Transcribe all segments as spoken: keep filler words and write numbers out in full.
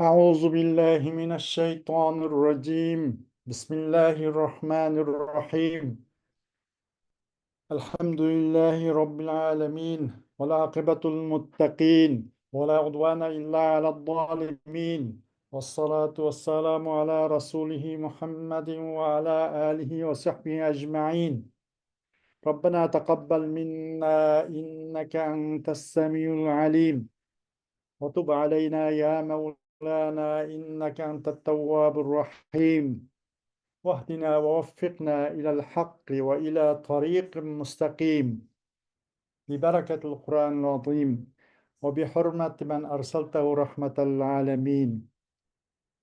أعوذ بالله من الشيطان الرجيم. بسم الله الرحمن الرحيم. الحمد لله رب العالمين، والعاقبة للمتقين، ولا عدوان إلا على الظالمين، والصلاة والسلام على رسوله محمد وعلى آله وصحبه أجمعين. ربنا تقبل منا إنك أنت السميع العليم، وتب علينا يا مولانا إنك أنت التواب الرحيم، واهدنا ووفقنا إلى الحق وإلى طريق مستقيم، ببركة القرآن العظيم، وبحرمة من أرسلته رحمة للعالمين.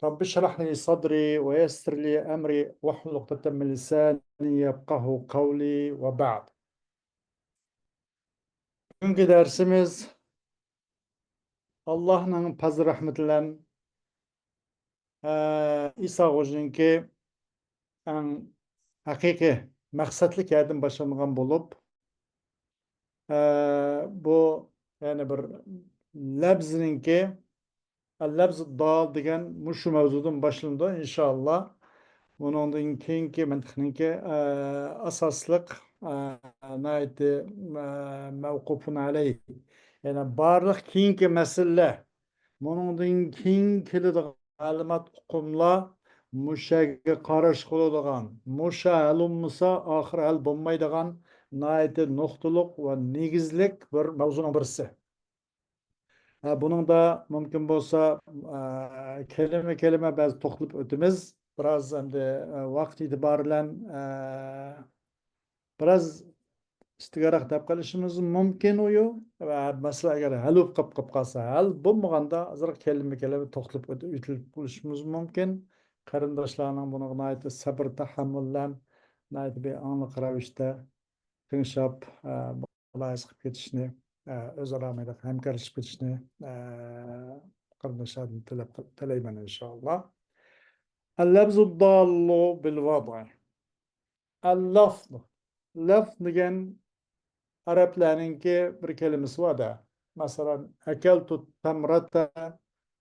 رب اشرح لي صدري ويسر لي أمري واحلل عقدة من لساني يفقه قولي وبعد. بۈگۈنكى دەرسىمىز ئاللاھنىڭ پەزلى رەھمىتى بىلەن، ئە، ئىسا خوجىنىڭكى ئەڭ ھەقىقىي مەقسەتلىك يەردىن باشلانغان بولۇپ، ئە، بۇ يەنى بىر لەپزىنىڭكى، لەپز دال دېگەن مۇشۇ مەۋزۇدىن باشلىنىدۇ، ئىنشائاللا. بۇنىڭدىن كېيىنكى مەنتىقنىڭكى، ئە، ئاساسلىق، ئە، ناھايىتى، ئە، مەۋقۇپۇن ئەلەيھ. يەنى بارلىق كېيىنكى مەسىلىلەر، بۇنىڭدىن كېيىن كېلىدىغان مەلۇمات، ئۇقۇملار مۇشۇ يەرگە قاراشقا بولىدىغان، مۇشۇ ھەل بولمىسا، ئاخىرى ھەل بولمايدىغان ناھايىتى نۇقتىلىق ۋە نېگىزلىك بىر مەۋزۇنىڭ بىرسى. ھە، بۇنىڭدا مۇمكىن بولسا، ئە، كەلىمە-كەلىمە بەزى توختىلىپ ئۆتىمىز. بىراز ئەمدى، ئە، ۋاقىت ئېتىبارى بىلەن، ئە، بىراز ئىستىكراق دەپ قېلىشىمىز مۇمكىن ئۇيۇ. ۋە مەسىلە ئەگەر ھەل بولۇپ قاپ، قاپ قالسا، ھەل بولمىغاندا ئازراق كەلىمە-كەلىمە توختىلىپ ئۆت-، ئۆتۈلۈپ قېلىشىمىز مۇمكىن. قېرىنداشلارنىڭ بۇنىڭغا ناھايىتى سەبرى-تەھەممۇل بىلەن، ناھايىتى بىر ئاڭلىق رەۋىشتە تىڭشاپ، ئە، مۇلاھىزە قىلىپ كېتىشنى، ئە، ئۆزئارا مۇنداق ھەمكارلىشىپ كېتىشنى، ئە، قېرىنداشلاردىن تىلەپ، تىلەيمەن، ئىنشائاللا. اللفظ الضال بالوضع. اللفظ. لەفز دېگەن ئەرەبلەرنىڭكى بىر كەلىمىسى بار-دە. مەسىلەن، أكلت التمرة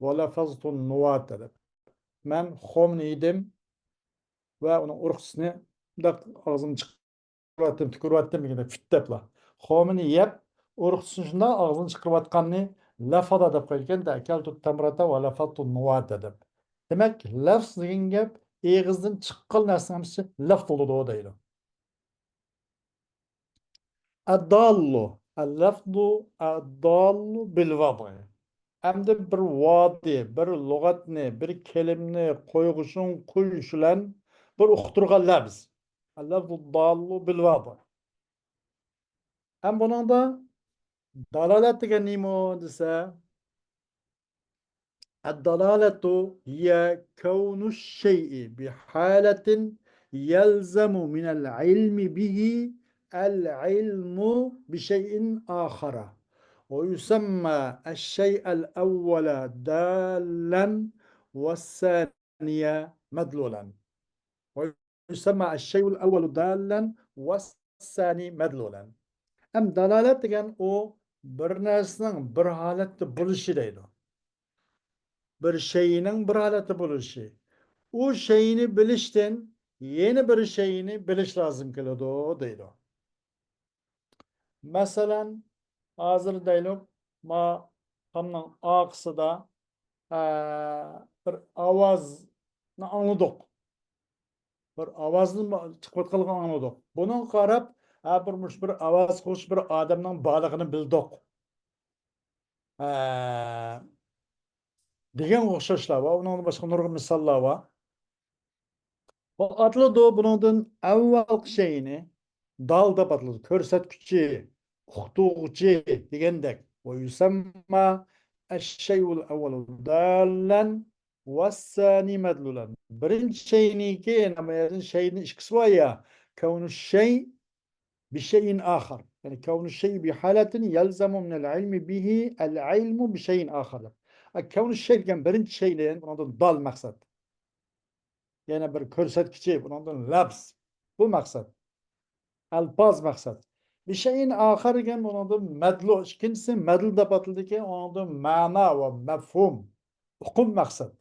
ولفظت النواة دەپ. مەن خورمىنى يېدىم ۋە ئۇنىڭ ئۇرۇقچىسىنى مۇنداق ئاغزىمنى چىقىرىۋەتتىم، تۈكۈرۈۋەتتىم دېگەندەك، فىت دەپلا. خورمىنى يەپ، ئۇرۇقچىسىنى شۇنداق ئاغزىنى چىقىرىۋاتقاننى لەفەزە دەپ قويىدىكەن-دە، أكلت التمرة ولفظت النواة دەپ. دېمەك، لەفز دېگەن گەپ ئېغىزدىن چىققان نەرسىنىڭ ھەممىسى لەفز بولىدۇ دەيدۇ. الضال، اللفظ الضال بالوضع. ئەمدى بىر ۋادى، بىر لۇغەتنى، بىر كەلىمىنى قويغۇشۇڭ، قويۇش بىلەن بىر ئۇقتۇرغان لەپز. اللفظ الضال بالوضع. ئەم بۇنىڭدا دالالەت دېگەن نېمە دېسە، الدلالة هي كون الشيء بحالة يلزم من العلم به العلم بشيء آخر، ويسمى الشيء الأول دالا والثاني مدلولا. ويسمى الشيء الأول دالا والثاني مدلولا. ئەم دالالەت دېگەن ئۇ بىر نەرسىنىڭ بىر ھالەتتە بولۇشى دەيدۇ. بىر شەيئىنىڭ بىر ھالەتتە بولۇشى. ئۇ شەيئىنى بىلىشتىن يەنە بىر شەيئىنى بىلىش لازىم كېلىدۇ دەيدۇ. مەسىلەن، ھازىر دەيلۇق، ما تامنىڭ ئارقىسىدا، ئە، بىر ئاۋازنى ئاڭلىدۇق. بىر ئاۋازنى چىقىۋاتقانلىقىنى ئاڭلىدۇق. بۇنىڭغا قاراپ، ھە، بىر مۇش بىر ئاۋاز قوش بىر ئادەمنىڭ بارلىقىنى بىلدۇق. ھە، دېگەن ئوخشاشلار بار. ئۇنىڭدىن باشقا نۇرغۇن مىساللار بار. بۇ ئاتىلىدۇ، بۇنىڭدىن ئەۋۋەلقى شەيئىنى دال دەپ ئاتىلىدۇ. كۆرسەتكۈچى، ئۇقتۇرغۇچى دېگەندەك. ويسمى الشيء الأول دالا والثاني مدلولا. بىرىنچى شەيئىنىڭكى، نېمە، شەيئىنىڭ ئىككىسى بار يا. كون الشيء بشيء آخر. يەنى كون الشيء بحالة يلزم من العلم به العلم بشيء آخر. ئە، كون الشيء دېگەن بىرىنچى شەيئىدىن، بۇنىڭدىن دال مەقسەت. يەنە بىر كۆرسەتكۈچى، بۇنىڭدىن لەپز. بۇ مەقسەت. ئەلپاز مەقسەت. بشيء آخر دېگەن بۇنىڭدىن مەدلۇل، ئىككىنچىسى مەدلۇل دەپ ئاتىلىدىكەن، ئۇنىڭدىن مەنا ۋە مەفھۇم. ئۇقۇم مەقسەت.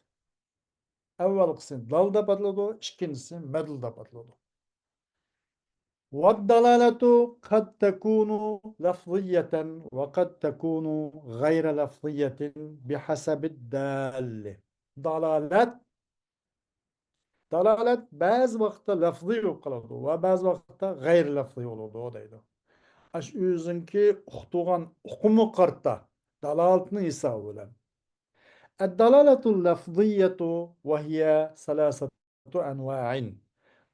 ئەۋۋەل قىسمى دال دەپ ئاتىلىدۇ، ئىككىنچىسى مەدلۇل دەپ ئاتىلىدۇ. والدلالة قد تكون لفظية وقد تكون غير لفظية بحسب الدال. دالالەت، دالالەت بەزى ۋاقىتتا لەفزىي بولۇپ قالىدۇ ۋە بەزى ۋاقىتتا غەيرىي لەفزىي بولىدۇ دەيدۇ. ئاشۇ ئۆزىنىڭكى ئۇقتۇرغان ئۇقۇمىغا قارىتا دالالىتىنىڭ ھېسابى بىلەن. الدلالة اللفظية وهي ثلاثة أنواع.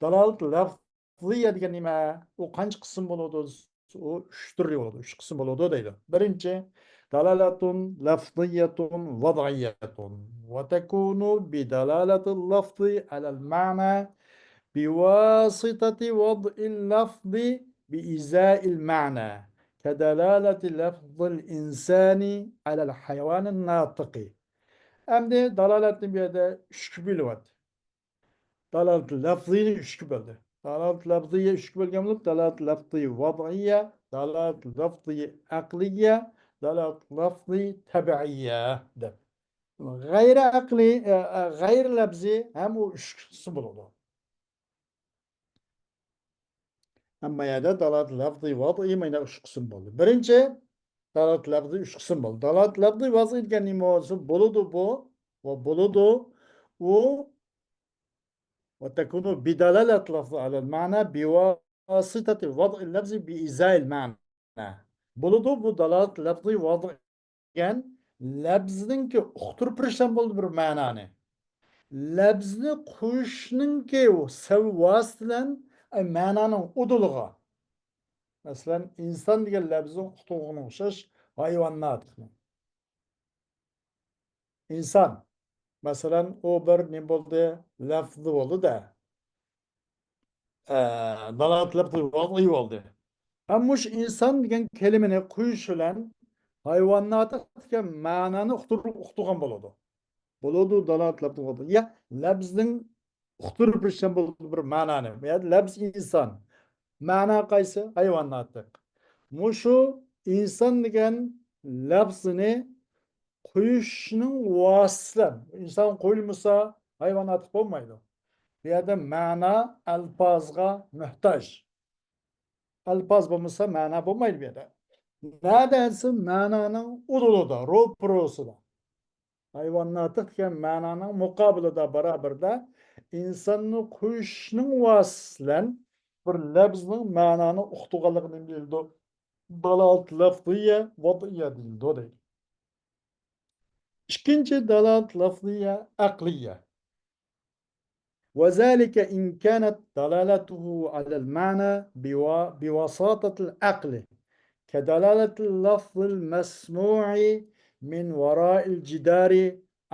دالالەت لەفزىيە دېگەن نېمە؟ ئۇ قانچە قىسىم بولىدۇ؟ ئۇ ئۈچ تۈرى بولىدۇ، ئۈچ قىسىم بولىدۇ دەيدۇ. بىرىنچى، دلالة لفظية وضعية، وتكون بدلالة اللفظ على المعنى بواسطة وضع اللفظ بإزاء المعنى، كدلالة لفظ الإنسان على الحيوان الناطق. ئەمدى دالالەتنى بۇ يەردە ئۈچكە بۆلۈۋەتتى. دالالەت لەفزىينى ئۈچكە بۆلدى. دالالەت لەفزىيە ئۈچكە بۆلگەن بولۇپ، دالالەت لەفزىي ۋەزئىيە، دالالەت لەفزىي ئەقلىيە، دالالەت لەفزىي تەبىئىيە دەپ. غەيرىي ئەقلىي، ئە، ئە، غەيرىي لەفزىي ھەم ئۇ ئۈچ قىسىم بولىدۇ. ئەمما يەردە دالالەت لەفزىي ۋەزئىي مانا ئۈچ قىسىم بولدى. بىرىنچى، دالالەت لەفزىي ئۈچ قىسىم بولدى. دالالەت لەفزىي ۋەزئىي دېگەن نېمە بولسا بولىدۇ بۇ؟ ۋە بولىدۇ. ئۇ وتكون بدلالة اللفظ على المعنى بواسطة وضع اللفظ بإزاء المعنى. بولىدۇ بۇ دالالەت لەفزىي ۋەزئىي دېگەن لەپزنىڭكى ئۇقتۇرۇپ بېرىشتىن بولىدۇ بىر مەنانى. لەپزنى قويۇشنىڭكى سەۋ-، ۋاسىتە بىلەن، ئەي، مەنانىڭ ئۇدۇلىغا. مەسىلەن، ئىنسان دېگەن لەپزنى ئۇقتۇرغىنىغا ئوخشاش ھايۋان ناتىقنى. ئىنسان. مەسىلەن، ئۇ بىر نېمە بولدى؟ لەفزى بولدى-دە. ئە، دالالەت لەفزىي ۋەزئىي بولدى. ئەمما مۇشۇ ئىنسان دېگەن كەلىمىنى قويۇش بىلەن ھايۋان ناتىق دېگەن مەنانى ئۇقتۇرۇپ، ئۇقتۇرغان بولىدۇ. بولىدۇ، دالالەت لەفزىي ۋەزئىي. يا لەپزنىڭ ئۇقتۇرۇپ بېرىشتىن بولىدۇ بىر مەنانى. يا لەپز ئىنسان. مەنا قايسى؟ ھايۋان ناتىق. مۇشۇ ئىنسان دېگەن لەپزىنى قويۇشنىڭ ۋاسىتىسى بىلەن. ئىنسان قويۇلمىسا، ھايۋان ناتىق بولمايدۇ. بۇ يەردە مەنا ئەلپازغا موھتاج. ئەلپاز بولمىسا، مەنا بولمايدۇ بۇ يەردە. نەدە دېسە، مەنانىڭ ئۇدۇلىدا، روپىروسىدا. ھايۋان ناتىق دېگەن مەنانىڭ مۇقابىلىدا، بارابىرىدا ئىنساننى قويۇشنىڭ ۋاسىتىسى بىلەن بىر لەپزنىڭ مەنانى ئۇقتۇرغانلىقىنى بىلدۇق. دالالەت لەفزىيە، ۋەزئىيە دېيىلىدۇ دەيدۇ. ئىككىنچى دالالەت لەفزىيە ئەقلىيە. وذلك إن كانت دلالته على المعنى بوا-، بواسطة العقل، كدلالة اللفظ المسموع من وراء الجدار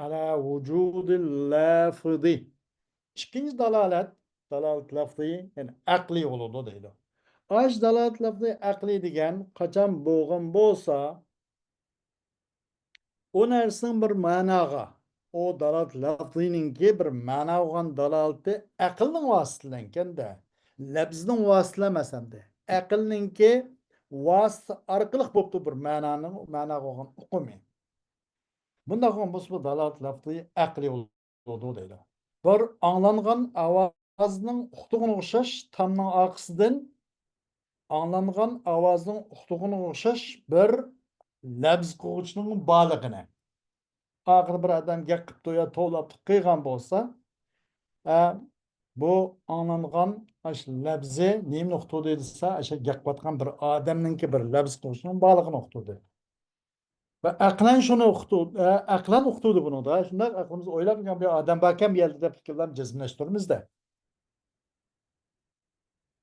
على وجود اللافظ. ئىككىنچى دالالەت، دالالەت لەفزىي، يەنى ئەقلىي بولىدۇ دەيدۇ. ئاش دالالەت لەفزىي ئەقلىي دېگەن قاچان بولغان بولسا، ئۇ نەرسىنىڭ بىر مەناغا، ئۇ دالالەت لەفزىينىڭكى بىر مەنا بولغان دالالىتى ئەقىلنىڭ ۋاسىتىلەنكەندە، لەپزنىڭ ۋاسىتىلەنمەس ئەمدى. ئەقىلنىڭكى ۋاسىتە ئارقىلىق بوپتۇ بىر مەنانىڭ، مەنا بولغان ئۇقۇمى. بۇنداق بولغان بولسا، بۇ دالالەت لەفزىي ئەقلىي بولىدۇ دەيدۇ. بىر ئاڭلانغان ئاۋازنىڭ ئۇقتۇرغىنىغا ئوخشاش تامنىڭ ئارقىسىدىن ئاڭلانغان ئاۋازنىڭ ئۇقتۇرغىنىغا ئوخشاش بىر لەپز قىلغۇچىنىڭ بارلىقىنى. ئاخىرى بىر ئادەم گەپ قىپتۇ يا توۋلاپتۇ قىلغان بولسا، ئە، بۇ ئاڭلانغان ئاشۇ لەپزى نېمىنى ئۇقتۇردى دېسە، ئاشۇ گەپ قىلىۋاتقان بىر ئادەمنىڭكى بىر لەپز قىلغۇچىنىڭ بارلىقىنى ئۇقتۇردى. ۋە ئەقلەن شۇنى ئۇقتۇ-، ئە، ئەقلەن ئۇقتۇردى بۇنىڭدا. شۇنداق ئەقلىمىز ئويلاپ يۈرگەن بىر ئادەم باركەن بۇ يەردە دەپ پىكىرلەرنى جەزملەشتۈرىمىز-دە.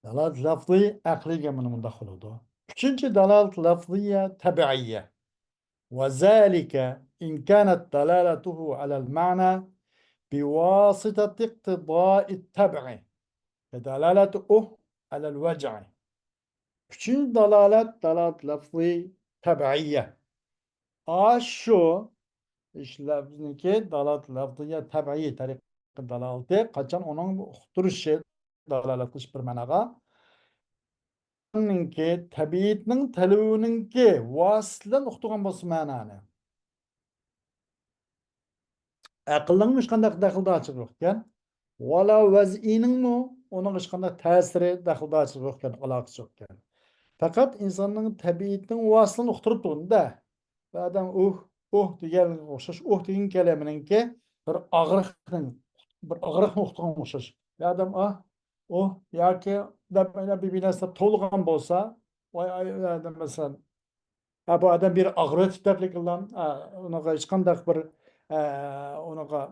دالالەت لەفزىي ئەقلىيگە مانا مۇنداق بولىدۇ. ئۈچىنچى دالالەت لەفزىيە تەبىئىيە. وذلك إن كانت دلالته على المعنى بواسطة اقتضاء الطبع كدلالة أه على الوجع. ئۈچىنچى دالالەت، دالالەت لەفزىي تەبىئىيە. ئاشۇ ئىش لەفزنىڭكى دالالەت لەفزىيە تەبىئىي تەرىقە دالالىتى، قاچان ئۇنىڭ ئۇقتۇرۇشى، دالالەت قىلىش بىر مەناغا، نىڭكى، تەبىئىيەتنىڭ تەلىپىنىڭكى ۋاسىتە بىلەن ئۇقتۇرغان بولسا مەنانى. ئەقىلنىڭمۇ ھېچقانداق دەخلىدارچىلىقى يوق ئىكەن. ۋالا ۋەزئىينىڭمۇ ئۇنىڭغا ھېچقانداق تەسىرى، دەخلىدارچىلىقى يوق ئىكەن، ئالاقىسى يوق ئىكەن. پەقەت ئىنساننىڭ تەبىئىتىنىڭ ۋاسىتىلىرىنى ئۇقتۇرۇپ تۇرغىنىدا، بۇ ئادەم ئۇھ، ئۇھ دېگەنگە ئوخشاش، ئۇھ دېگەن كەلىمىنىڭكى بىر ئاغرىقنىڭ، بىر ئاغرىقنى ئۇقتۇرغانغا ئوخشاش. بۇ ئادەم ئاھ، ئۇھ ياكى دەپ، بىر نەرسە توۋلىغان بولسا، ۋاي، ئاي، ئادەم مەسىلەن، ھە، بۇ ئادەم بىر ئاغرىۋېتىپتۇ دەپلا، ئۇنىڭغا ھېچقانداق بىر، ئە، ئۇنىڭغا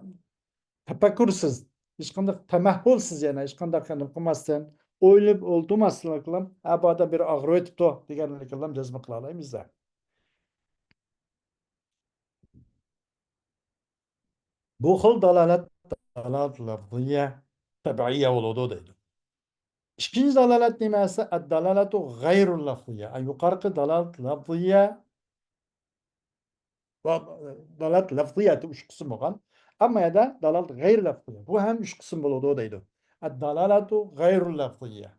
تەپەككۇرسىز، ھېچقانداق تەمەھھۇلسىز، يەنى ھېچقانداق نېمە قىلماستىن، ئويلىنىپ ئولتۇرماستىنلا، ھە، بۇ ئادەم بىر ئاغرىۋېتىپتۇ دېگەنلىكلا جەزم قىلالايمىز. بۇ خىل دالالەت، دالالەت لەفزىيە تەبىئىيە بولىدۇ دەيدۇ. ئىككىنچى دالالەت نېمە دېسە، ئەد-دالالەتۇ غەيرۇ لەفزىيە. ئە، يۇقىرىقى دالالەت لەفزىيە ۋە دالالەت لەفزىيەتى ئۈچ قىسىم بولغان. ئەمما يەردە دالالەت غەيرۇ لەفزىيە. بۇ ھەم ئۈچ قىسىم بولىدۇ دەيدۇ. ئەد-دالالەتۇ غەيرۇ لەفزىيە.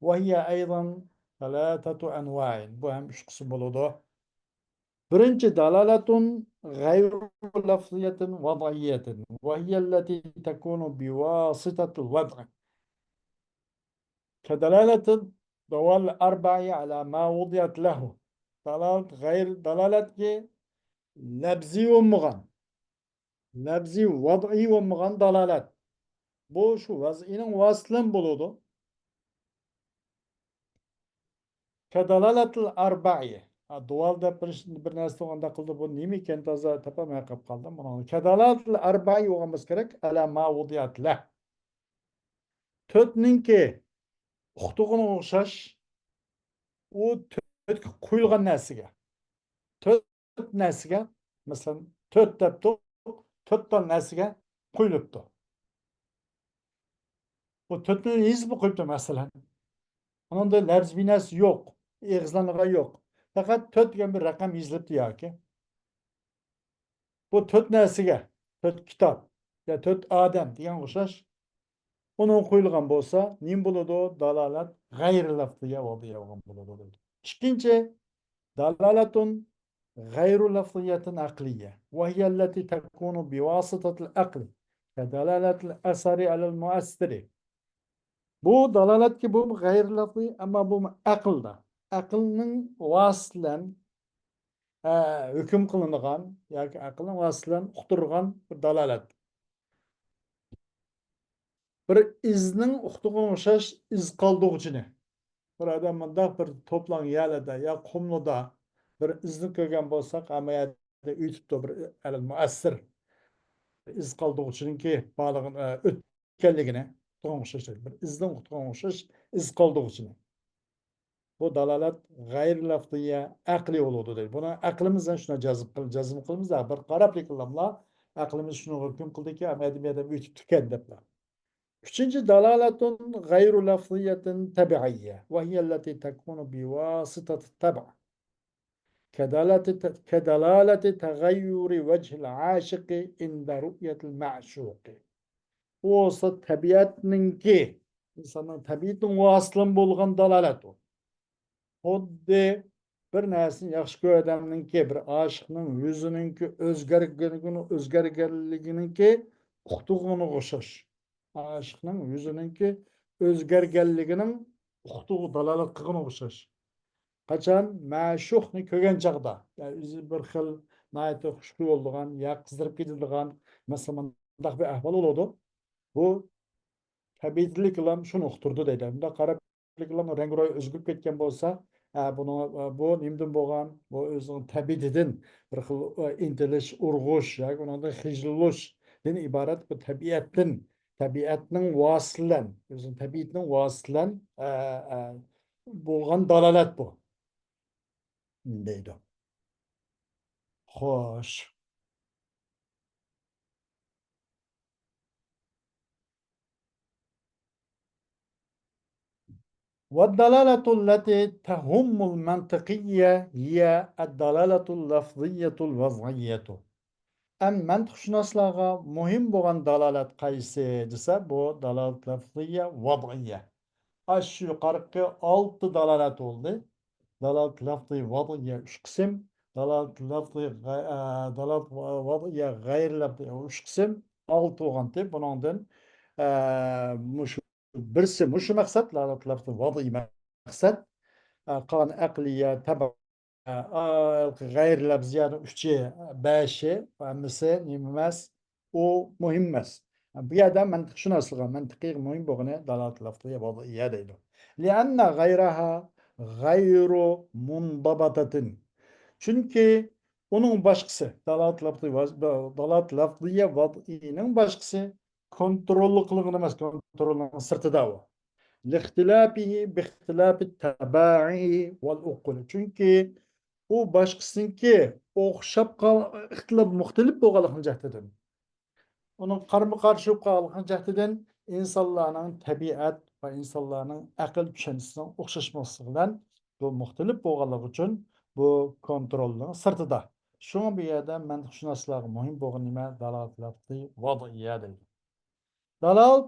ۋە ھىيە ئەيزەن سەلاسەتۇ ئەنۋائىن. بۇ ھەم ئۈچ قىسىم بولىدۇ. بىرىنچى، دالالەتۇن غەيرۇ لەفزىيەتىن ۋەزئىيەتىن. ۋە ھىيەللەتى تەكۇنۇ بىۋاسىتەتىل ۋەزئى. كەدالالەتىد دەۋال ئەربەئى ئەلا ما ۋۇدىئەت لەھۇ. دالالەت غەير، دالالەتكى لەپزىي بولمىغان، لەپزىي ۋەزئىي بولمىغان دالالەت. بۇ شۇ ۋەزئىينىڭ ۋاسىتىلىرى بولىدۇ. كەدالالەتىل ئەربەئى. ھە، دۇۋال دەپ بىر، بىر نەرسە ئۇنداق قىلدى. بۇ نېمە ئىكەن، تازا تاپالماي قېلىپ قالدىم. بۇنىڭ كەدالالەتىل ئەربەئى بولغان بولسا كېرەك. ئەلا ما ۋۇدىئەت لەھ. تۆتنىڭكى ئۇقتۇرغىنىغا ئوخشاش، ئۇ تۆتكە قويۇلغان نەرسىگە، تۆت نەرسىگە، مەسىلەن، تۆت دەپتۇ، تۆت تال نەرسىگە قويۇلۇپتۇ. بۇ تۆتنى يېزىپلا قويۇپتۇ، مەسىلەن. ئۇنىڭدا لەپزىي بىر نەرسە يوق، ئېغىزلانغان يوق. پەقەت تۆت دېگەن بىر رەقەم يېزىلىپتۇ ياكى. بۇ تۆت نەرسىگە، تۆت كىتاب يا تۆت ئادەم دېگەنگە ئوخشاش. ئۇنىڭغا قويۇلغان بولسا، نېمە بولىدۇ؟ دالالەت غەيرىي لەفزىيە ۋەزئىيە بولغان بولىدۇ دەيدۇ. ئىككىنچى، دالالەتۇن غەيرۇ لەفزىيەتىن ئەقلىيە. ۋە ھىيەللەتى تەكۇنۇ بىۋاسىتەتىل ئەقلى. كەدالالەتىل ئەسەرى ئەلەل مۇئەسسىرى. بۇ دالالەتكى بۇ غەيرىي لەفزىي، ئەمما بۇ ئەقىلدە. ئەقىلنىڭ ۋاسىتە بىلەن، ئە، ھۆكۈم قىلىنغان ياكى ئەقىلنىڭ ۋاسىتە بىلەن ئۇقتۇرغان بىر دالالەت. بىر ئىزنىڭ ئۇقتۇرغىنىغا ئوخشاش ئىز قالدۇرغۇچىنى. بىر ئادەم مۇنداق بىر توپىلاڭ يەرلەردە يا قۇملىدا بىر ئىزنى كۆرگەن بولساق، ھەممە يەردە ئۆتۈپتۇ بىر ئەلەل مۇئەسسىر. ئىز قالدۇرغۇچىنىڭكى بارلىقىنى، ئە، ئۆتكەنلىكىنى ئۇقتۇرغىنىغا ئوخشاش، بىر ئىزنىڭ ئۇقتۇرغىنىغا ئوخشاش ئىز قالدۇرغۇچىنى. بۇ دالالەت غەيرىي لەفزىيە ئەقلىي بولىدۇ دەيدۇ. بۇنى ئەقلىمىز بىلەن شۇنداق جەزم قىل-، جەزم قىلىمىز، بىر قاراپ بېقىڭلار، ئەقلىمىز شۇنىڭغا ھۆكۈم قىلدىكى، ئادەم، ئادەم ئۆتۈپتىكەن دەپلا. ئۈچىنچى، دالالەتۇن غەيرۇ لەفزىيەتىن تەبىئىيە، ۋە ھىيەللەتى تەكۇنۇ بىۋاسىتەتىت تەبئ. كەدالەتى تە-، كەدالالەتى تەغەييۇرى ۋەجھىل ئاشىقى ئىندە رۇئيەتىل مەشۇقى. ئۇ بولسا تەبىئەتنىڭكى، ئىنساننىڭ تەبىئىتىنىڭ ۋاسىتىلىرى بولغان دالالەت ئۇ. خۇددى بىر نەرسىنى ياخشى كۆرگەن ئادەمنىڭكى، بىر ئاشىقنىڭ يۈزىنىڭكى ئۆزگەرگەنلىكىنىڭ، ئۆزگەرگەنلىكىنىڭكى ئۇقتۇرغىنىغا ئوخشاش. ئاشىقنىڭ يۈزىنىڭكى ئۆزگەرگەنلىكىنىڭ ئۇقتۇرغا دالالەت قىلغىنىغا ئوخشاش. قاچان مەشۇقنى كۆرگەن چاغدا، يەنى ئۆزى بىر خىل ناھايىتى خۇشخۇي بولىدىغان يا قىزىرىپ كېتىدىغان، مەسىلەن، مۇنداق بىر ئەھۋال بولىدۇ. بۇ تەبىئىتىلىكلا شۇنى ئۇقتۇرىدۇ دەيدۇ. بۇنداق قاراپ رەڭگى روھى ئۆزگىرىپ كەتكەن بولسا، ئە، بۇنىڭ، ئە، بۇ نېمىدىن بولغان؟ بۇ ئۆزىنىڭ تەبىئىتىدىن بىر خىل، ئە، ئىنتىلىش، ئۇرغۇش ياكى ئۇنىڭدىن خىجىللىنىشتىن ئىبارەت بىر تەبىئەتتىن، تەبىئەتنىڭ ۋاسىتە بىلەن، ئۆزىنىڭ تەبىئىتىنىڭ ۋاسىتە بىلەن، ئە، ئە، بولغان دالالەت بۇ، دەيدۇ. خوش. والدلالة التي تهم المنطقية هي الدلالة اللفظية الوضعية. ئەم مەنتىقشۇناسلارغا مۇھىم بولغان دالالەت قايسى دېسە، بۇ دالالەت لەفزىيە ۋەزئىيە. ئاشۇ يۇقىرىقى ئالتە دالالەت بولدى. دالالەت لەفزىيە ۋەزئىيە ئۈچ قىسىم، دالالەت لەفزىيە غەي-، ئە، دالالەت ۋەزئىيە غەيرىي لەفزىيە ئۈچ قىسىم، ئالتە بولغانتى. بۇنىڭدىن، ئە، مۇشۇ بىرسى مۇشۇ مەقسەت، دالالەت لەفزى ۋەزئىي مەقسەت. ئە، قالغان ئەقلىيە، تەبىئىي، ئە، غەيرىي لەفزىيەنىڭ ئۈچى، بەشى، ھەممىسى نېمە ئەمەس؟ ئۇ مۇھىم ئەمەس. بۇ يەردە مەنتىقشۇناسلىققا، مەنتىقىي مۇھىم بولغىنى دالالەت لەفزىيە ۋەزئىيە دەيدۇ. لأن غيرها غير منضبطة. چۈنكى ئۇنىڭ باشقىسى، دالالەت لەفزىيە ۋەز-، دالالەت لەفزىيە ۋەزئىينىڭ باشقىسى كونتروللۇق قىلىنغان ئەمەس، كونترولنىڭ سىرتىدا ئۇ. لاختلافه باختلاف الطباع والعقول. چۈنكى ئۇ باشقىسىنىڭكى ئوخشاپ قال-، ئىختىلاپ، مۇختەلىپ بولغانلىقىنىڭ جەھىتىدىن، ئۇنىڭ قارمۇ قارشى بولۇپ قالغانلىقىنىڭ جەھىتىدىن ئىنسانلارنىڭ تەبىئەت ۋە ئىنسانلارنىڭ ئەقىل چۈشەنچىسىنىڭ ئوخشاشماسلىقى بىلەن بۇ مۇختەلىپ بولغانلىقى ئۈچۈن بۇ كونترولنىڭ سىرتىدا. شۇڭا بۇ يەردە مەنتىقشۇناسلارغا مۇھىم بولغان نېمە؟ دالالەت لەفزى ۋەزئىيە دەيدۇ. دالالەت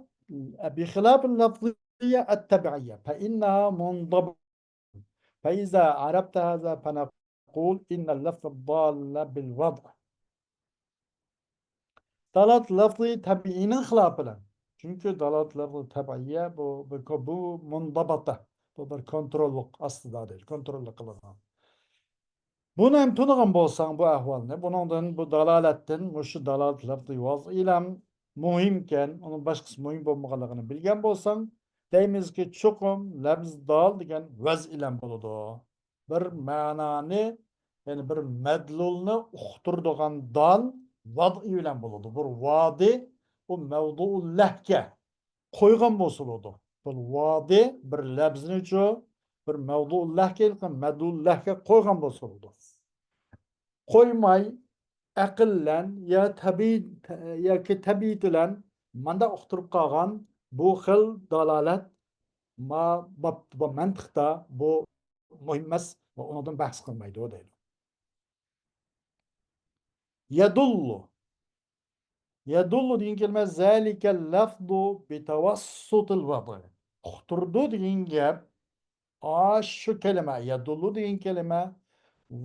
بخلاف اللفظية الطبيعية فإنها منضبطة. فإذا عرفت هذا فنقول إن اللفظ الضال بالوضع. دالالەت لەفزى تەبىئىينىڭ خىلاپى بىلەن. چۈنكى دالالەت لەفزى تەبىئىيە بۇ، بۇ، بۇ مۇنضەبىتە. بۇ بىر كونتروللۇق ئاستىدا دەيدۇ، كونتروللۇق قىلىنغان. بۇنى ھەم تونۇغان بولساڭ بۇ ئەھۋالنى، بۇنىڭدىن، بۇ دالالەتتىن، مۇشۇ دالالەت لەفزى ۋەزئىيلەم مۇھىمكەن، ئۇنىڭ باشقىسى مۇھىم بولمىغانلىقىنى بىلگەن بولساڭ، دەيمىزكى، چوقۇم لەفز دال دېگەن ۋەزئىيلەم بولىدۇ. بىر مەنانى، يەنى بىر مەدلۇلنى ئۇقتۇرىدىغان دال ۋەزئىي بىلەن بولىدۇ. بىر ۋادى، ئۇ مەۋزۇئۇل لەھگە قويغان بولسا بولىدۇ. بىر ۋادى، بىر لەفزنىچۇ، بىر مەۋزۇئۇل لەھگە، مەدلۇل لەھگە قويغان بولسا بولىدۇ. قويماي، ئەقىللەن يا تەبىئىي، ياكى تەبىئىتى بىلەن مانداق ئۇقتۇرۇپ قالغان بۇ خىل دالالەت ما-، ما-، ما-، مەنتىقتا بۇ مۇھىم ئەمەس ۋە ئۇنىڭدىن بەھس قىلمايدۇ دەيدۇ. يەدۇللۇ. يەدۇللۇ دېگەن كەلىمە زالىكەل لەفزۇ بىتەۋەسسۇتىل ۋەزئى. ئۇقتۇرىدۇ دېگەن گەپ، ئاشۇ كەلىمە، يەدۇللۇ دېگەن كەلىمە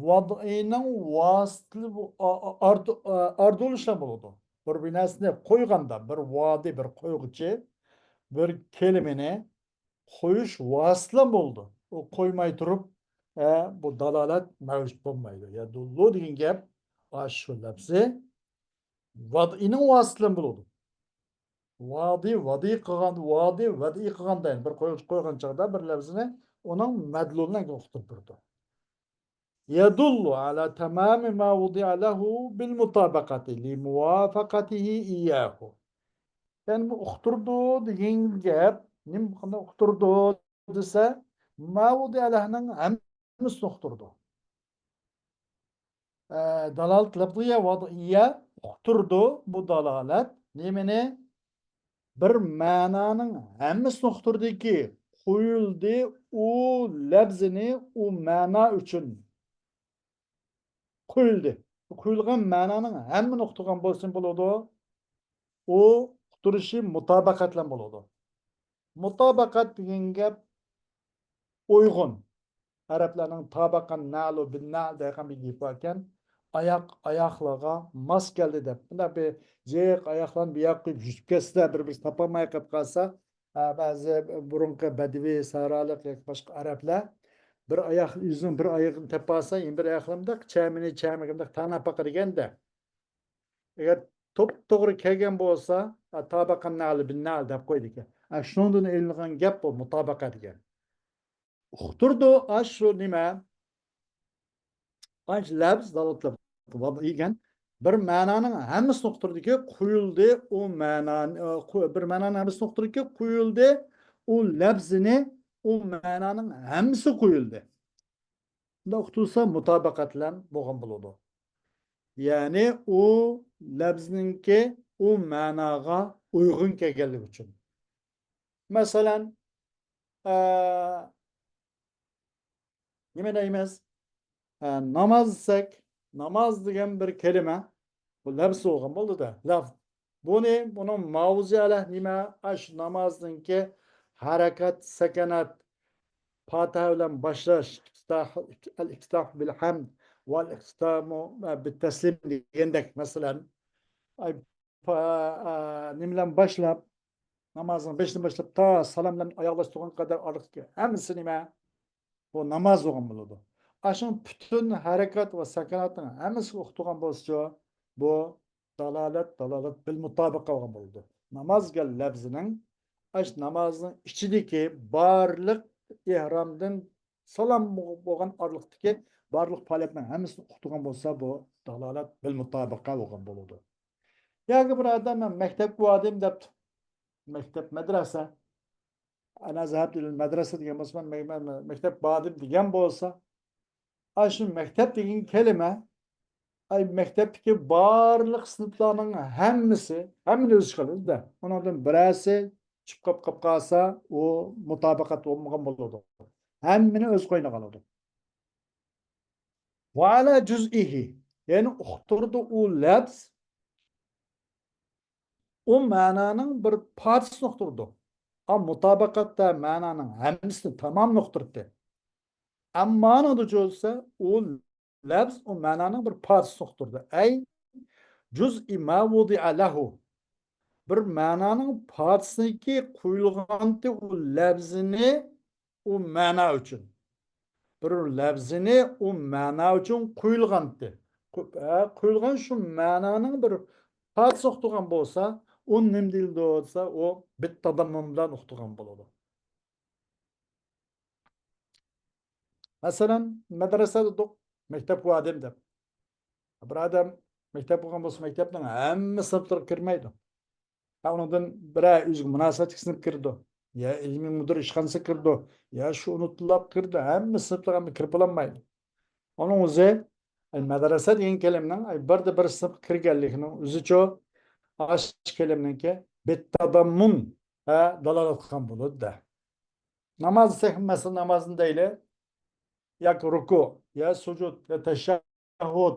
ۋەزئىنىڭ ۋاسىتىلىك ئا-، ئا-، ئارت-، ئا-، ئاردۇرلۇشى بىلەن بولىدۇ. بىر، بىر نەرسىنى قويغاندا، بىر ۋادى، بىر قويغۇچى، بىر كەلىمىنى قويۇش ۋاسىتىلەن بولىدۇ. ئۇ قويماي تۇرۇپ، ئە، بۇ دالالەت مەۋجۇت بولمايدۇ. يەدۇللۇ دېگەن گەپ ئاشۇ لەپزى ۋەزئىنىڭ ۋاسىتىلەن بولىدۇ. ۋادى، ۋەزئىي قىلغان، ۋادى، ۋەزئىي قىلغاندا، يەنى بىر قويغۇچى قويغان چاغدا بىر لەپزىنى ئۇنىڭ مەدلۇلىنى ئۇقتۇرۇپ بېرىدۇ. يدل على تمام ما وضع له بالمطابقة لموافقته إياه. يەنى بۇ ئۇقتۇرىدۇ دېگەن گەپ، نېمە، قانداق ئۇقتۇرىدۇ دېسە، ما ۋۇدىئە لەھنىڭ ھەممىسىنى ئۇقتۇرىدۇ. ئە، دالالەت لەفزىيە ۋەزئىيە ئۇقتۇرىدۇ بۇ دالالەت. نېمىنى؟ بىر مەنانىڭ ھەممىسىنى ئۇقتۇردىكى، قويۇلدى ئۇ لەپزىنى ئۇ مەنا ئۈچۈن. قويۇلدى. قويۇلغان مەنانىڭ ھەممىنى ئۇقتۇرغان بولسىمۇ بولىدۇ. ئۇ ئۇقتۇرۇشى مۇتابىقەت بىلەن بولىدۇ. مۇتابىقەت دېگەن گەپ ئۇيغۇن. ئەرەبلەرنىڭ تابەقەن نەلۇ بىن نەل دەيدىغان بىر گېپى باركەن. ئاياق ئاياقلارغا ماس كەلدى دەپ. مۇنداق بىر جىق ئاياقلارنى بۇ ياققا قويۇپ يۈرۈپ كەتسە، بىر-بىرسى تاپالماي قېلىپ قالسا، ھە، بەزى بۇرۇنقى بەدىۋى، سەھرالىق ياكى باشقا ئەرەبلەر بىر ئاياق، ئۆزىنىڭ بىر ئايىغىنى تېپىۋالسا، يەنە بىر ئاياقلىرى مۇنداق چەمىنى، چەمىگە مۇنداق تەڭلەپ باقىدىكەن-دە. ئەگەر توپتوغرا كەلگەن بولسا، ھە، تابەقەن نەلۇ بىن نەل دەپ قويىدىكەن. ھە، شۇنىڭدىن ئېلىنغان گەپ بۇ، مۇتابىقە دېگەن. ئۇقتۇرىدۇ، ئاشۇ نېمە؟ ئاشۇ لەپز، دالالەت لەپز دېگەن بىر مەنانىڭ ھەممىسىنى ئۇقتۇرىدىكى، قويۇلدى، ئۇ مەنانى، ئە، قو-، بىر مەنانىڭ ھەممىسىنى ئۇقتۇرىدىكى، قويۇلدى، ئۇ لەپزىنى، ئۇ مەنانىڭ ھەممىسى قويۇلدى. بۇنداق ئۇقتۇرسا مۇتابىقەت بىلەن بولغان بولىدۇ. يەنى ئۇ لەپزنىڭكى ئۇ مەناغا ئۇيغۇن كەلگەنلىكى ئۈچۈن. مەسىلەن، ئە، نېمە دەيمىز؟ ئە، ناماز دېسەك، ناماز دېگەن بىر كەلىمە، بۇ لەپز بولغان بولدى-دە، لەپز. بۇنى، بۇنىڭ ما ۋۇدىئە لەھ نېمە؟ ئاشۇ نامازنىڭكى ھەرىكەت، سەكەنات، پاتىھە بىلەن باشلاش، ئىپتىتاھ، ئەل ئىپتىتاھ بىل ھەمد، ۋەل ئىختىتامۇ بىت تەسلىم دېگەندەك، مەسىلەن، ئاي، پا-، ئا، نېمىلەرنى باشلاپ، نامازنىڭ بېشىدىن باشلاپ تا سالام بىلەن ئاياغلاشتۇرغان قەدەر ئارىلىقتىكى ھەممىسى نېمە؟ بۇ ناماز بولغان بولىدۇ. ئاشۇ پۈتۈن ھەرىكەت ۋە سەكىناتنىڭ ھەممىسىگە ئۇقتۇرغان بولسىچۇ، بۇ دالالەت، دالالەت بىل مۇتابىقە بولغان بولىدۇ. ناماز دېگەن لەپزىنىڭ، ئاشۇ نامازنىڭ ئىچىدىكى بارلىق ئېھرامدىن سالام بولغان ئارىلىقتىكى بارلىق پائالىيەتنىڭ ھەممىسىنى ئۇقتۇرغان بولسا، بۇ دالالەت بىل مۇتابىقە بولغان بولىدۇ. ياكى بىر ئادەم، مەن مەكتەپكە باردىم دەپتۇ. مەكتەپ، مەدرەسە. ئەنە زەھەبتۇ ئىلەل مەدرەسە دېگەن بولسا، مەن مە-، مە-، مەكتەپكە باردىم دېگەن بولسا، ئاشۇ مەكتەپ دېگەن كەلىمە، ئاي، مەكتەپتىكى بارلىق سىنىپلارنىڭ ھەممىسى، ھەممىنى ئۆز ئىچىگە ئالىدۇ-دە. ئۇنىڭدىن بىرەرسى چۈشۈپ قاپ، قاپ قالسا، ئۇ مۇتابىقەت بولمىغان بولىدۇ. ھەممىنى ئۆز قوينىغا ئالىدۇ. ۋە ئەلا جۇزئىھى، يەنى ئۇقتۇرىدۇ ئۇ لەپز، ئۇ مەنانىڭ بىر پارچىسىنى ئۇقتۇرىدۇ. ئا، مۇتابىقەتتە مەنانىڭ ھەممىسىنى تامامەن ئۇقتۇردى. ئەمما ئۇنىڭدا جۇزئى، ئۇ لەپز ئۇ مەنانىڭ بىر پارچىسىنى ئۇقتۇردى. ئەي جۇزئى ما ۋۇدىئە لەھۇ. بىر مەنانىڭ پارچىسىنىڭكى قويۇلغانتى ئۇ لەپزىنى ئۇ مەنا ئۈچۈن. بىر لەپزىنى ئۇ مەنا ئۈچۈن قويۇلغانتى. قو-، ئە، قويۇلغان شۇ مەنانىڭ بىر پارچىسىنى ئۇقتۇرغان بولسا، ئۇ نېمە دېيىلىدۇ دېسە، ئۇ بىت تاداممۇن بىلەن ئۇقتۇرغان بولىدۇ. مەسىلەن، مەدرەسە دېدۇق، مەكتەپكە باردىم دەپ. بىر ئادەم مەكتەپ بولغان بولسا، مەكتەپنىڭ ھەممە سىنىپلىرىغا كىرمەيدۇ. ھە، ئۇنىڭدىن بىرەر ئۆزىگە مۇناسىۋەتلىك سىنىپ كىرىدۇ. يا ئىلمىي مۇدىر ئىشخانىسىغا كىرىدۇ. يا شۇ ئۇنىتىلاپ كىرىدۇ. ھەممە سىنىپلارغا ئەمدى كىرىپ بولالمايدۇ. ئۇنىڭ ئۆزى، ئەي، مەدرەسە دېگەن كەلىمىنىڭ، ئەي، بىردە بىر سىنىپقا كىرگەنلىكىنىڭ ئۆزىچۇ، ئاشۇ كەلىمىنىڭكى بىت تاداممۇن، ھە، دالالەت قىلغان بولىدۇ-دە. ناماز دېسەك، مەسىلەن، نامازنى دەيلى، ياكى رۇكۇ، يا سۇجۇد، يا تەشەھھۇد،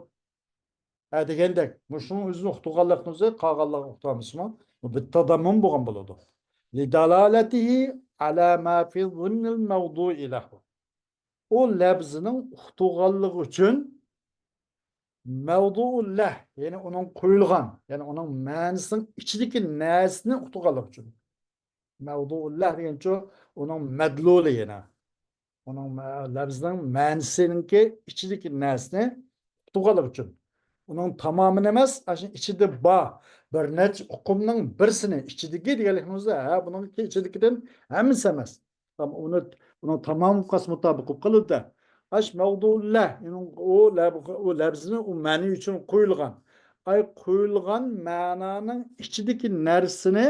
ھە، دېگەندەك، مۇشۇنىڭ ئۆزىنى ئۇقتۇرغانلىقىنى ئۆزى قالغانلارغا ئۇقتۇرالمىسىمۇ، بۇ بىت تاداممۇن بولغان بولىدۇ. لىدالالەتىھى ئەلا ما فى ضىمنىل مەۋدۇئى لەھۇ. ئۇ لەپزىنىڭ ئۇقتۇرغانلىقى ئۈچۈن مەۋدۇئۇ لەھ، يەنى ئۇنىڭ قويۇلغان، يەنى ئۇنىڭ مەنىسىنىڭ ئىچىدىكى نەرسىنى ئۇقتۇرغانلىقى ئۈچۈن. مەۋدۇئۇ لەھ دېگەنچۇ ئۇنىڭ مەدلۇلى يەنە. ئۇنىڭ مە-، لەپزىنىڭ مەنىسىنىڭكى ئىچىدىكى نەرسىنى ئۇقتۇرغانلىقى ئۈچۈن. ئۇنىڭ تامامىنى ئەمەس، ئاشۇ ئىچىدە بار بىر نەچچە ئۇقۇمنىڭ بىرسىنى، ئىچىدىكى دېگەنلىكىمىزدە، ھە، بۇنىڭ ئىچىدىكىدىن ھەممىسى ئەمەس. ئۇنى، ئۇنىڭ تامامى قاس مۇتابىق بولۇپ قالىدۇ-دە. ئاش مەۋدۇئۇ لەھ، ئۇنىڭ ئۇ لەب-، ئۇ لەپزىنى ئۇ مەنى ئۈچۈن قويۇلغان. ئاي، قويۇلغان مەنانىڭ ئىچىدىكى نەرسىنى،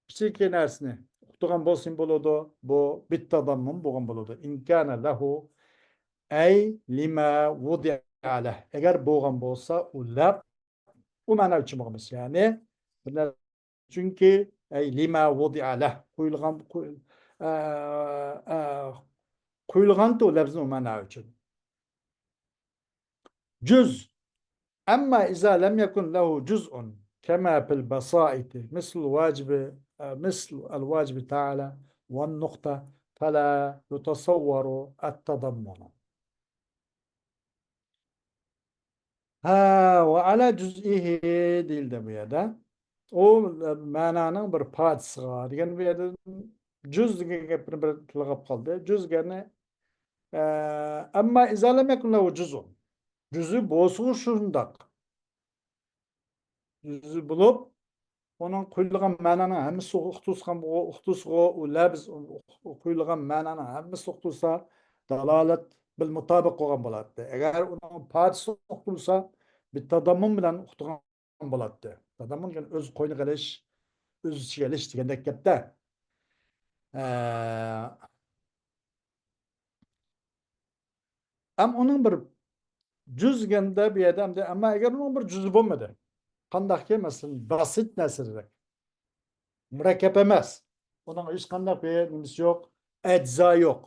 ئىچىدىكى نەرسىنى ئۇقتۇرغان بولسىمۇ بولىدۇ. بۇ بىت تاداممۇن بولغان بولىدۇ. ئىن كانە لەھۇ ئەي لىما ۋۇدىئە لەھ. ئەگەر بولغان بولسا، ئۇ لەپ ئۇ مەنا ئۈچۈن بولغان بولسا، يەنى بىر نەرسە چۈنكى، ئەي، لىما ۋۇدىئە لەھ، قويۇلغان، قوي-، ئە، ئە، قويۇلغانتى ئۇ لەپزىنى ئۇ مەنا ئۈچۈن. جۈز. ئەمما ئىزا لەم يەكۇن لەھۇ جۈزئۇن كەما فىل بەسائىتى مىسلۇ ۋاجىبى، ئە، مىسلۇ ئەل ۋاجىبى تەئالە ۋەن نۇقتە فەلا يۇتەسەۋۋەرۇ ئەت تەدەممۇنۇ. ھە، ۋە ئەلا جۈزئىھى دېيىلدى بۇ يەردە. ئۇ مەنانىڭ بىر پارچىسىغا دېگەن بۇ يەردە جۈز دېگەن گەپنى بىر تىلغاپ قالدى. جۈز دېگەننى، ئە، ئەمما ئىزا لەم يەكۇن لەھۇ جۈزئۇن. جۈزئى بولسىغۇ شۇنداق. جۈزئى بولۇپ، ئۇنىڭ قويۇلغان مەنانىڭ ھەممىسى ئۇقتۇرسىغان، ئۇقتۇرسىغۇ، ئۇ لەپز، ئۇ قويۇلغان مەنانىڭ ھەممىسى ئۇقتۇرسا، دالالەت بىل مۇتابىق بولغان بولاتتى. ئەگەر ئۇنىڭ پارچىسى ئۇقتۇرسا، بىت تاداممۇن بىلەن ئۇقتۇرغان بولاتتى. تاداممۇن دېگەن ئۆز قوينىغا ئېلىش، ئۆز ئىچىگە ئېلىش دېگەندەك گەپتە. ئە، ئەم ئۇنىڭ بىر جۈز دېگەندە بۇ يەردە ئەمدى، ئەمما ئەگەر ئۇنىڭ بىر جۈزى بولمىدى، قانداقكى، مەسىلەن، باسىت نەرسىدەك، مۇرەككەپ ئەمەس، ئۇنىڭ ھېچقانداق بىر نېمىسى يوق، ئەجزا يوق،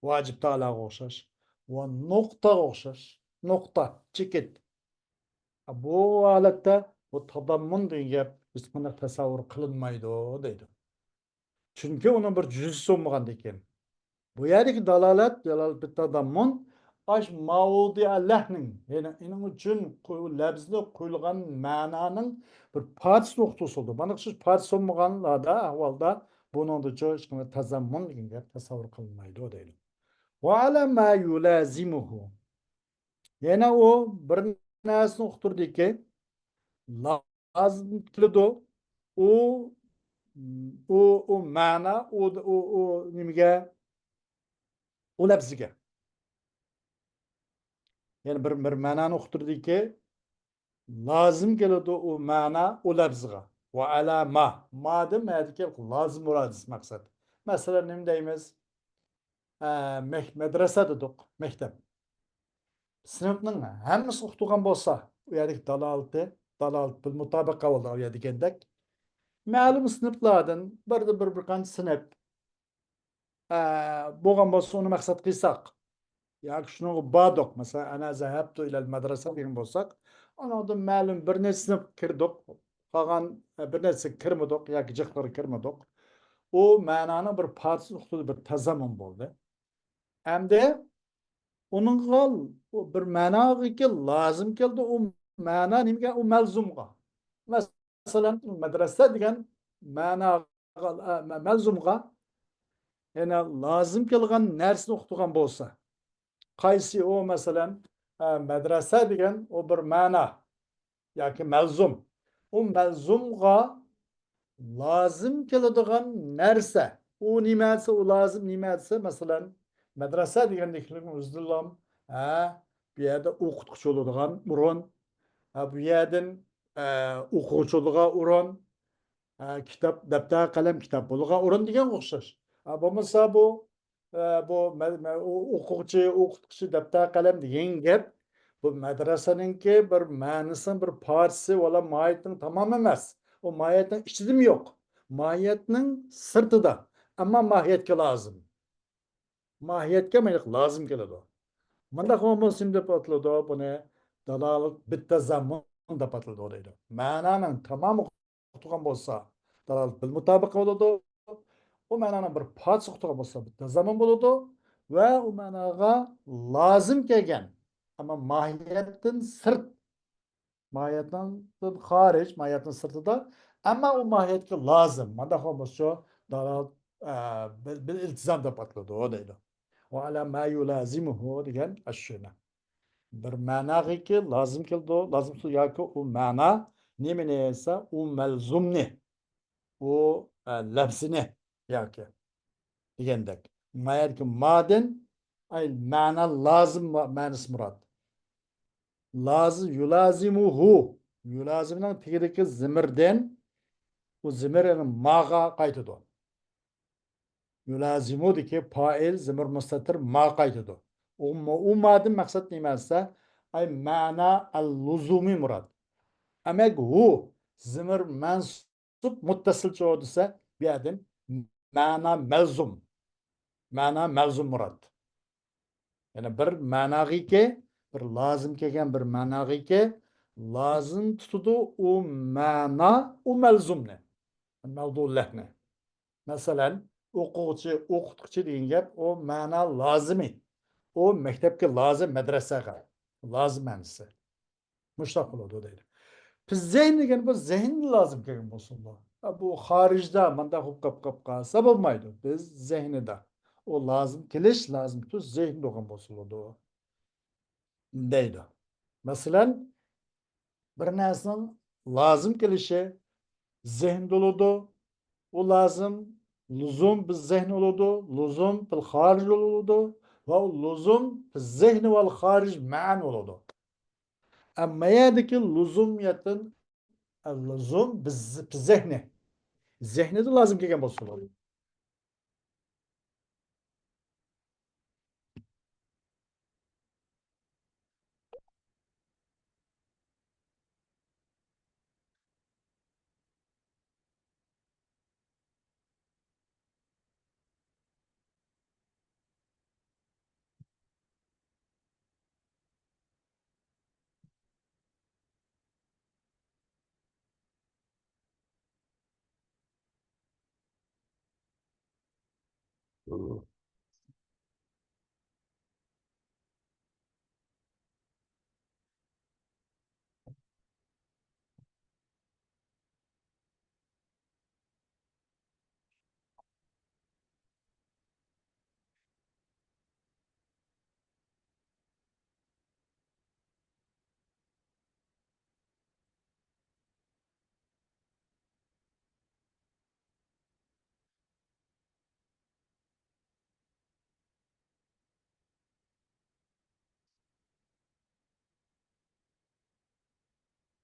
ۋاجىب تائالاغا ئوخشاش ۋە نۇقتىغا ئوخشاش، نۇقتا، چېكىت. بۇ ھالەتتە بۇ تاداممۇن دېگەن گەپ ھېچقانداق تەسەۋۋۇر قىلىنمايدۇ دەيدۇ. چۈنكى ئۇنىڭ بىر جۈزىسى بولمىغاندىكىن. بۇ يەردىكى دالالەت، دالالەت بىت تاداممۇن، ئاش ماۋدىئە لەھنىڭ، يەنى ئېنىڭ ئۈچۈن قوي-، لەپزىنى قويۇلغان مەنانىڭ بىر پارچىسىنى ئوقۇتۇۋاتىدۇ. مانا شۇ پارچىسى بولمىغانلاردا ئەھۋالدا بۇنىڭدىچۇ ھېچقانداق تەزەممۇن دېگەن گەپ تەسەۋۋۇر قىلىنمايدۇ دەيدۇ. ۋە ئەلە ما يۇلازىمۇھۇ. يەنە ئۇ بىر نەرسىنى ئۇقتۇردىكى، لازىم كېلىدۇ. ئۇ، ئۇ، ئۇ مەنا، ئۇ، ئۇ، ئۇ نېمىگە؟ ئۇ لەپزىگە. يەنى بىر، بىر مەنانى ئۇقتۇردىكى، لازىم كېلىدۇ ئۇ مەنا ئۇ لەپزىگە. ۋە ئەلا ما. مادىن مەدىكى لازىم مۇرادىس مەقسەت. مەسىلەن، نېمە دەيمىز؟ ئە، مەك-، مەدرەسە دېدۇق، مەكتەپ. سىنىپنىڭ ھەممىسى ئۇقتۇرغان بولسا، ئۇ يەردىكى دالالىتى، دالالىت بىل مۇتابىقە بولدى ئۇ يەردە دېگەندەك. مەلۇم سىنىپلاردىن بىردىن بىر، بىر قانچە سىنىپ، ئە، بولغان بولسا، ئۇنى مەقسەت قىلساق، ياكى شۇنىڭغا باردۇق، مەسىلەن، ئەنا زەھەبتۇ ئىلەل مەدرەسە دېگەن بولساق، ئۇنىڭدىن مەلۇم بىر نەچچە سىنىپ كىردۇق، قالغان، ئە، بىر نەچچە كىرمىدۇق ياكى جىقلىرى كىرمىدۇق. ئۇ مەنانىڭ بىر پارچىسى ئۇقتۇردى، بىر تەزەممۇن بولدى. ئەمدى ئۇنىڭغا ئۇ بىر مەناغىكى لازىم كەلدى، ئۇ مەنا نېمىگە؟ ئۇ مەلزۇمغا. مەسىلەن، مەدرەسە دېگەن مەناغا، ئە، مە-، مەلزۇمغا، يەنى لازىم كەلگەن نەرسىنى ئۇقتۇرغان بولسا، قايسى ئۇ، مەسىلەن، ئە، مەدرەسە دېگەن ئۇ بىر مەنا ياكى مەلزۇم. ئۇ مەلزۇمغا لازىم كېلىدىغان نەرسە. ئۇ نېمە دېسە، ئۇ لازىم نېمە دېسە، مەسىلەن، مەدرەسە دېگەندىكىنىڭ ئۆزىدىنلا، ھە، بۇ يەردە ئوقۇتقۇچى بولىدىغان ئورۇن، ھە، بۇ يەردىن، ئە، ئوقۇغۇچى بولىدىغان ئورۇن، ھە، كىتاب، دەپتەر، قەلەم، كىتاب بولىدىغان ئورۇن دېگەنگە ئوخشاش. ھە، بولمىسا بۇ ئە، بۇ مە-، مە-، ئو-، ئوقۇغۇچى، ئوقۇتقۇچى، دەپتەر، قەلەم دېگەن گەپ، بۇ مەدرەسەنىڭكى بىر مەنىسىنىڭ بىر پارچىسى ۋالا ماھىيەتنىڭ تامامى ئەمەس. ئۇ ماھىيەتنىڭ ئىچىدىمۇ يوق. ماھىيەتنىڭ سىرتىدا. ئەمما ماھىيەتكە لازىم. ماھىيەتكە مانا لازىم كېلىدۇ. مۇنداق بولمىسۇن دەپ ئاتىلىدۇ، بۇنى دالالەت بىتتەزەممۇن دەپ ئاتىلىدۇ دەيدۇ. مەنانىڭ تامامى ئۇقتۇرغان بولسا، دالالەت بىل مۇتابىقە بولىدۇ. ئۇ مەنانىڭ بىر پارچىسى ئۇقتۇرغان بولسا، بىر تەزەممۇن بولىدۇ. ۋە ئۇ مەناغا لازىم كەلگەن، ئەمما ماھىيەتتىن سىرت، ماھىيەتتىن خارىج، ماھىيەتنىڭ سىرتىدا، ئەمما ئۇ ماھىيەتكە لازىم. مانداق بولمىسا، دالالەت، ئە، بىل، بىل ئىلتىزام دەپ ئاتىلىدۇ دەيدۇ. ۋە ئەلا ما يۇلازىمۇھۇ دېگەن ئاشۇ. بىر مەناغىكى لازىم كېلىدۇ، لازىم تۇتىدۇ ياكى ئۇ مەنا نېمىنى دېسە، ئۇ مەلزۇمنى، ئۇ، ئە، لەپزىنى ياكى دېگەندەك. ما يەردىكى مادىن، ئەي، مەنا لازىم ما-، مەنىسى مۇراد. لازىم، يۇلازىمۇھۇ. يۇلازىمنىڭ تېگىدىكى زىمىردىن، ئۇ زىمىر يەنى ماغا قايتىدۇ. يۇلازىمۇدىكى پائىل زىمىر مۇستەتىر ما قايتىدۇ. ئۇ، ئۇ مادىن مەقسەت نېمە دېسە، ئەي مەنا ئەل لۇزۇمى مۇراد. ئەمەك ھۇ زىمىر مەنسۇب مۇتتەسىلچۇ دېسە، بۇ يەردىن مەنا مەلزۇم. مەنا مەلزۇم مۇراد. يەنى بىر مەناغىكى، بىر لازىم كەلگەن بىر مەناغىكى لازىم تۇتىدۇ ئۇ مەنا، ئۇ مەلزۇمنى. مەۋزۇلەھنى. مەسىلەن، ئوقۇغۇچى، ئوقۇتقۇچى دېگەن گەپ، ئۇ مەنا لازىمى. ئۇ مەكتەپكە لازىم، مەدرەسەگە لازىم مەنىسى. مۇشۇنداق بولىدۇ دەيدۇ. بىز زېھىن دېگەن بۇ زېھىنگە لازىم كەلگەن بولسۇن بۇ. بۇ خارىجدا مانداق بولۇپ قاپ، قاپ قالسا بولمايدۇ. بىز زېھنىدا. ئۇ لازىم كېلىش، لازىم تۇتۇش زېھىن بولغان بولسا بولىدۇ. دەيدۇ. مەسىلەن، بىر نەرسىنىڭ لازىم كېلىشى زېھىن بولىدۇ. ئۇ لازىم، لۇزۇم بىز زېھىن بولىدۇ. لۇزۇم بىل خارىج بولىدۇ. ۋە ئۇ لۇزۇم بىز زېھنى ۋەل خارىج مەن بولىدۇ. ئەمما يەردىكى لۇزۇمىيەتتىن، لۇزۇم بىز، بىز زېھنى. زېھنىدە لازىم كەلگەن بولسا بولىدۇ.